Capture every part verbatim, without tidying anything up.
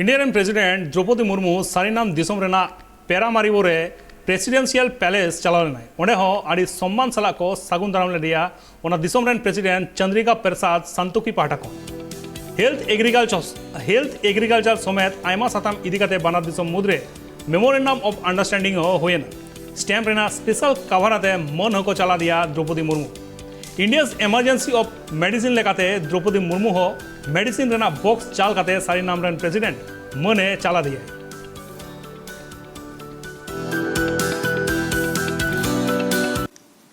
India ᱨᱮᱱ president Droupadi Murmu ᱥᱟᱨᱤᱱᱟᱢ ᱫᱤᱥᱚᱢ ᱨᱮᱱᱟᱜ ᱯᱮᱨᱟᱢᱟᱨᱤᱵᱳ ᱨᱮ ᱯᱨᱮᱥᱤᱰᱮᱱᱥᱤᱭᱟᱞ ᱯᱮᱞᱮᱥ ᱪᱟᱞᱟᱣ ᱞᱮᱱᱟᱭ᱾ ᱚᱸᱰᱮ ᱦᱚᱸ ᱟᱹᱰᱤ ᱥᱚᱢᱢᱟᱱ ᱥᱟᱞᱟᱜ ᱠᱚ ᱥᱟᱹᱜᱩᱱ ᱫᱟᱨᱟᱢ ᱞᱮᱫᱮᱭᱟ ᱚᱱᱟ ᱫᱤᱥᱚᱢ ᱨᱮᱱ ᱯᱨᱮᱥᱤᱰᱮᱱᱴ ᱪᱚᱱᱫᱨᱤᱠᱟ ᱯᱨᱚᱥᱟᱫᱽ ᱥᱟᱱᱛᱳᱠᱤ ᱯᱟᱦᱴᱟ ᱠᱷᱚᱱ᱾ ᱦᱮᱞᱛᱷ ᱮᱜᱽᱨᱤᱠᱟᱞᱪᱟᱨ, ᱦᱮᱞᱛᱷ ᱮᱜᱽᱨᱤᱠᱟᱞᱪᱟᱨ ᱥᱚᱢᱮᱛ ᱟᱭᱢᱟ ᱥᱟᱛᱟᱢ ᱤᱫᱤ ᱠᱟᱛᱮ ᱵᱟᱱᱟᱨ ᱫᱤᱥᱚᱢ ᱢᱩᱫᱽᱨᱮ ᱢᱮᱢᱳᱨᱮᱱᱰᱟᱢ ᱚᱯᱷ ᱟᱱᱰᱟᱨᱥᱴᱮᱱᱰᱤᱝ ᱦᱚᱸ ᱦᱩᱭᱮᱱᱟ᱾ ᱥᱴᱮᱢᱯ ᱨᱮᱱᱟᱜ ᱥᱯᱮᱥᱟᱞ ᱠᱟᱵᱷᱟᱨ ᱟᱛᱮ ᱢᱟᱹᱱ ᱦᱚᱸᱠᱚ ᱪᱟᱞ ᱟᱫᱮᱭᱟ Droupadi Murmu. India's emergency of medicine ᱞᱮᱠᱟᱛᱮ ᱫᱨᱚᱯᱚᱫᱤ ᱢᱩᱨᱢᱩ ᱦᱚᱸ ᱢᱮᱰᱤᱥᱤᱱ ᱨᱮᱱᱟᱜ ᱵᱚᱠᱥ ᱪᱟᱞ ᱠᱟᱛᱮ ᱥᱟᱨᱤᱱᱟᱢ ᱨᱮᱱ ᱯᱨᱮᱥᱤᱰᱮᱱᱴ ᱢᱟᱹᱱᱮ ᱪᱟᱞ ᱟᱫᱮᱭᱟᱭ᱾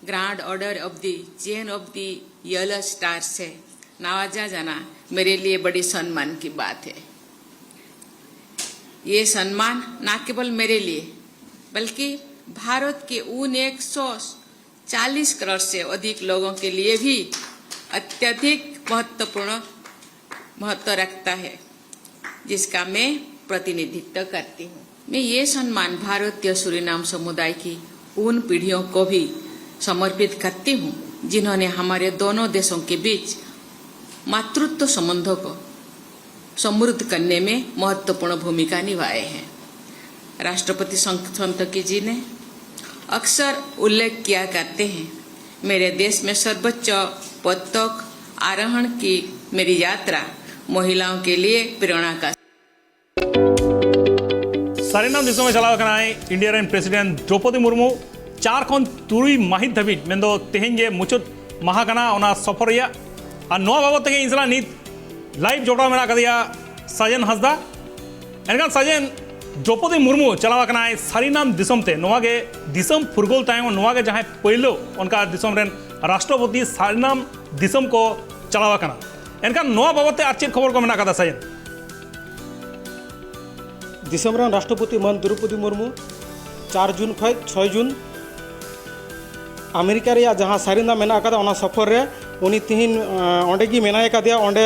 Grand Order of the Chain of the Yellow Star से नवाजा जाना मेरे लिए बड़ी सम्मान की बात है। ये सम्मान न केवल मेरे लिए बल्कि भारत के उन एक सौ चालीस करोड़ से अधिक लोगों के लिए भी अत्यधिक महत्वपूर्ण महत्व रखता है, जिसका मैं प्रतिनिधित्व करती हूँ। मैं ये सम्मान भारतीय सूरीनाम समुदाय की उन पीढ़ियों को भी समर्पित करती हूँ, जिन्होंने हमारे दोनों देशों के बीच मातृत्व संबंधों को समृद्ध करने में महत्वपूर्ण भूमिका निभाए हैं। राष्ट्रपति संतोखी जी ने अक्सर उल्लेख किया करते हैं, मेरे देश में सर्वोच्च पद तक आरोहण की मेरी यात्रा महिलाओं के लिए प्रेरणा का ᱥᱟᱨᱤᱱᱟᱢ ᱫᱤᱥᱚᱢᱮ ᱪᱟᱞᱟᱣ ᱟᱠᱟᱱᱟᱭ ᱤᱱᱰᱤᱭᱟ ᱨᱮᱱ ᱯᱨᱮᱥᱤᱰᱮᱱᱴ ᱫᱨᱚᱯᱚᱫᱤ ᱢᱩᱨᱢᱩ᱾ ᱪᱟᱨ ᱠᱷᱚᱱ ᱛᱩᱨᱩᱭ ᱢᱟᱹᱦᱤᱛ ᱫᱷᱟᱹᱵᱤᱡ, ᱢᱮᱱᱫᱚ ᱛᱮᱦᱮᱧ ᱜᱮ ᱢᱩᱪᱟᱹᱫ ᱢᱟᱦᱟ ᱠᱟᱱᱟ ᱚᱱᱟ ᱥᱚᱯᱷᱚᱨ ᱨᱮᱭᱟᱜ᱾ ᱟᱨ ᱱᱚᱣᱟ ᱵᱟᱵᱚᱫ ᱛᱮᱜᱮ ᱤᱧ ᱥᱟᱞᱟᱜ ᱱᱤᱛ ᱞᱟᱭᱤᱵᱷ ᱡᱚᱯᱲᱟᱣ ᱢᱮᱱᱟᱜ ᱟᱠᱟᱫᱮᱭᱟ ᱥᱟᱡᱮᱱ ᱦᱟᱸᱥᱫᱟ᱾ ᱮᱱᱠᱷᱟᱱ ᱥᱟᱡᱮᱱ, ᱫᱨᱚᱯᱚᱫᱤ ᱢᱩᱨᱢᱩ ᱪᱟᱞᱟᱣ ᱟᱠᱟᱱᱟᱭ ᱥᱟᱨᱤᱱᱟᱢ ᱫᱤᱥᱚᱢ ᱛᱮ᱾ ᱱᱚᱣᱟ ᱜᱮ ᱫᱤᱥᱚᱢ ᱯᱷᱩᱨᱜᱟᱹᱞ ᱛᱟᱭᱚᱢ ᱱᱚᱣᱟ ᱜᱮ ᱡᱟᱦᱟᱸᱭ ᱯᱳᱭᱞᱳ ᱚᱱᱠᱟ ᱫᱤᱥᱚᱢ ᱨᱮᱱ ᱨᱟᱥᱴᱨᱚᱯᱚᱛᱤ ᱥᱟᱨᱤᱱᱟᱢ ᱫᱤᱥᱚᱢ ᱠᱚ ᱪᱟᱞᱟᱣ ᱟᱠᱟᱱᱟ᱾ ᱮᱱᱠᱷᱟᱱ ᱱᱚᱣᱟ ᱵᱟᱵᱚᱫ ᱛᱮ ᱟᱨ ᱪᱮᱫ ᱠᱷᱚᱵᱚᱨ ᱠᱚ ᱢᱮᱱᱟᱜ ᱟᱠᱟᱫᱟ ᱥᱟᱡᱮᱱ? ᱫᱤᱥᱚᱢ ᱨᱮᱱ ᱨᱟᱥᱴᱨᱚᱯᱚᱛᱤ ᱢᱟᱹᱱ ᱫᱨᱚᱣᱯᱚᱫᱤ ᱢᱩᱨᱢᱩ ᱪᱟᱨ ᱡᱩᱱ ᱠᱷᱚᱱ ᱪᱷᱚᱭ ᱡᱩᱱ ᱟᱢᱮᱨᱤᱠᱟ ᱨᱮᱭᱟᱜ ᱡᱟᱦᱟᱸ ᱥᱟᱨᱤᱱᱟᱢ ᱢᱮᱱᱟᱜ ᱟᱠᱟᱫᱟ, ᱚᱱᱟ ᱥᱚᱯᱷᱚᱨ ᱨᱮ ᱩᱱᱤ ᱛᱤᱦᱤᱧ ᱚᱸᱰᱮ ᱜᱮ ᱢᱮᱱᱟᱭ ᱟᱠᱟᱫᱮᱭᱟ᱾ ᱚᱸᱰᱮ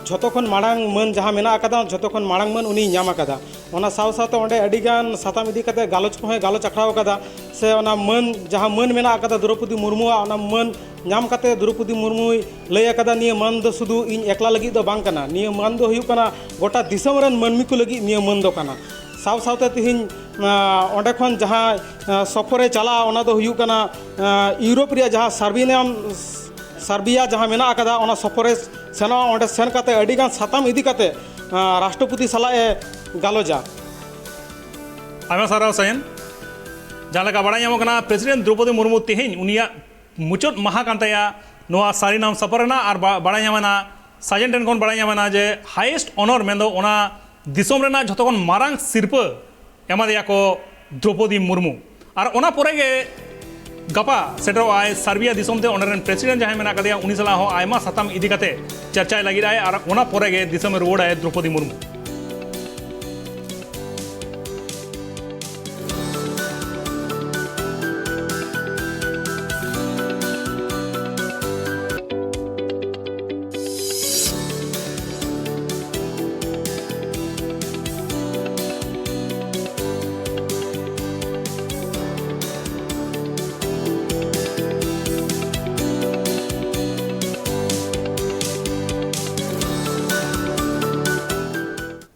ᱡᱷᱚᱛᱚ ᱠᱷᱚᱱ ᱢᱟᱲᱟᱝ ᱢᱟᱹᱱ ᱡᱟᱦᱟᱸ ᱢᱮᱱᱟᱜ ᱟᱠᱟᱫᱟ, ᱡᱷᱚᱛᱚ ᱠᱷᱚᱱ ᱢᱟᱲᱟᱝ ᱢᱟᱹᱱ ᱩᱱᱤᱭ ᱧᱟᱢ ᱟᱠᱟᱫᱟ᱾ ᱚᱱᱟ ᱥᱟᱶ ᱥᱟᱶᱛᱮ ᱚᱸᱰᱮ ᱟᱹᱰᱤ ᱜᱟᱱ ᱥᱟᱛᱟᱢ ᱤᱫᱤ ᱠᱟᱛᱮ ᱜᱟᱞᱚᱪ ᱠᱚᱦᱚᱸᱭ ᱜᱟᱞᱚᱪ ᱟᱠᱷᱲᱟᱣ ᱟᱠᱟᱫᱟ, ᱥᱮ ᱚᱱᱟ ᱢᱟᱹᱱ, ᱡᱟᱦᱟᱸ ᱢᱟᱹᱱ ᱢᱮᱱᱟᱜ ᱟᱠᱟᱫᱟ ᱫᱨᱚᱯᱚᱫᱤ ᱢᱩᱨᱢᱩᱣᱟᱜ, ᱚᱱᱟ ᱢᱟᱹᱱ ᱧᱟᱢ ᱠᱟᱛᱮ ᱫᱨᱚᱯᱚᱫᱤ ᱢᱩᱨᱢᱩᱭ ᱞᱟᱹᱭ ᱟᱠᱟᱫᱟ, ᱱᱤᱭᱟᱹ ᱢᱟᱹᱱ ᱫᱚ ᱥᱩᱫᱷᱩ ᱤᱧ ᱮᱠᱞᱟ ᱞᱟᱹᱜᱤᱫ ᱫᱚ ᱵᱟᱝ ᱠᱟᱱᱟ, ᱱᱤᱭᱟᱹ ᱢᱟᱹᱱ ᱫᱚ ᱦᱩᱭᱩᱜ ᱠᱟᱱᱟ ᱜᱚᱴᱟ ᱫᱤᱥᱚᱢ ᱨᱮᱱ ᱢᱟᱹᱱᱢᱤ ᱠᱚ ᱞᱟᱹᱜᱤᱫ ᱱᱤᱭᱟᱹ ᱢᱟᱹᱱ ᱫᱚ ᱠᱟᱱᱟ᱾ ᱥᱟᱶ ᱥᱟᱶᱛᱮ ᱛᱮᱦᱮᱧ, ᱟᱸ, ᱚᱸᱰᱮ ᱠᱷᱚᱱ ᱡᱟᱦᱟᱸ, ᱟᱸ, ᱥᱚᱯᱷᱚᱨᱮ ᱪᱟᱞᱟᱜᱼᱟ, ᱚᱱᱟ ᱫᱚ ᱦᱩᱭᱩᱜ ᱠᱟᱱᱟ, ᱟᱸ, ᱤᱭᱩᱨᱳᱯ ᱨᱮᱭᱟᱜ ᱡᱟᱦᱟᱸ ᱥᱟᱨᱵᱤᱱᱟᱢ, ᱥᱟᱨᱵᱤᱭᱟ ᱡᱟᱦᱟᱸ ᱢᱮᱱᱟᱜ ᱟᱠᱟᱫᱟ, ᱚᱱᱟ ᱥᱚᱯᱷᱚᱨᱮ ᱥᱮᱱᱚᱜᱼᱟ᱾ ᱚᱸᱰᱮ ᱥᱮᱱ ᱠᱟᱛᱮ ᱟᱹᱰᱤᱜᱟᱱ ᱥᱟᱛᱟᱢ ᱤᱫᱤ ᱠᱟᱛᱮ, ᱟᱸ, ᱨᱟᱥᱴᱨᱚᱯᱚᱛᱤ ᱥᱟᱞᱟᱜ ᱮ ᱜᱟᱞᱚᱪᱟ᱾ ᱟᱭᱢᱟ ᱥᱟᱨᱦᱟᱣ ᱥᱟᱭᱮᱱ᱾ ᱡᱟᱦᱟᱸ ᱞᱮᱠᱟ ᱵᱟᱲᱟᱭ ᱧᱟᱢᱚᱜ ᱠᱟᱱᱟ, ᱯᱨᱮᱥᱤᱰᱮᱱᱴ ᱫᱨᱚᱯᱚᱫᱤ ᱢᱩᱨᱢᱩ ᱛᱮᱦᱮᱧ ᱩᱱᱤᱭᱟᱜ ᱢᱩᱪᱟᱹᱫ ᱢᱟᱦᱟ ᱠᱟᱱ ᱛᱟᱭᱟ ᱱᱚᱣᱟ ᱥᱟᱨᱤᱱᱟᱢ ᱥᱚᱯᱷᱚᱨ ᱨᱮᱱᱟᱜ᱾ ᱟᱨ ᱵᱟ-, ᱵᱟᱲᱟᱭ ᱧᱟᱢᱮᱱᱟ, ᱥᱟᱡᱮᱱ ᱴᱷᱮᱱ ᱠᱷᱚᱱ ᱵᱟᱲᱟᱭ ᱧᱟᱢᱮᱱᱟ ᱡᱮ highest honour ᱢᱮᱱᱫᱚ ᱚᱱᱟ ᱫᱤᱥᱚᱢ ᱨᱮᱱᱟᱜ ᱡᱷᱚᱛᱚ ᱠᱷᱚᱱ ᱢᱟᱨᱟᱝ ᱥᱤᱨᱯᱟᱹ ᱮᱢᱟᱫᱮᱭᱟ ᱠᱚ ᱫᱨᱚᱯᱚᱫᱤ ᱢᱩᱨᱢᱩ᱾ ᱟᱨ ᱚᱱᱟ ᱯᱚᱨᱮ ᱜᱮ ᱜᱟᱯᱟ ᱥᱮᱴᱮᱨᱚᱜ ᱟᱭ ᱥᱟᱨᱵᱤᱭᱟ ᱫᱤᱥᱚᱢ ᱛᱮ, ᱚᱸᱰᱮ ᱨᱮᱱ ᱯᱨᱮᱥᱤᱰᱮᱱᱴ ᱡᱟᱦᱟᱸᱭ ᱢᱮᱱᱟᱜ ᱟᱠᱟᱫᱮᱭᱟ, ᱩᱱᱤ ᱥᱟᱞᱟᱜ ᱦᱚᱸ ᱟᱭᱢᱟ ᱥᱟᱛᱟᱢ ᱤᱫᱤ ᱠᱟᱛᱮ ᱪᱟᱨᱪᱟᱭ ᱞᱟᱹᱜᱤᱫ ᱟᱭ᱾ ᱟᱨ ᱚᱱᱟ ᱯᱚᱨᱮ ᱜᱮ ᱫᱤᱥᱚᱢᱮ ᱨᱩᱣᱟᱹᱲᱟᱭ ᱫᱨᱚᱯᱚᱫᱤ ᱢᱩᱨᱢᱩ᱾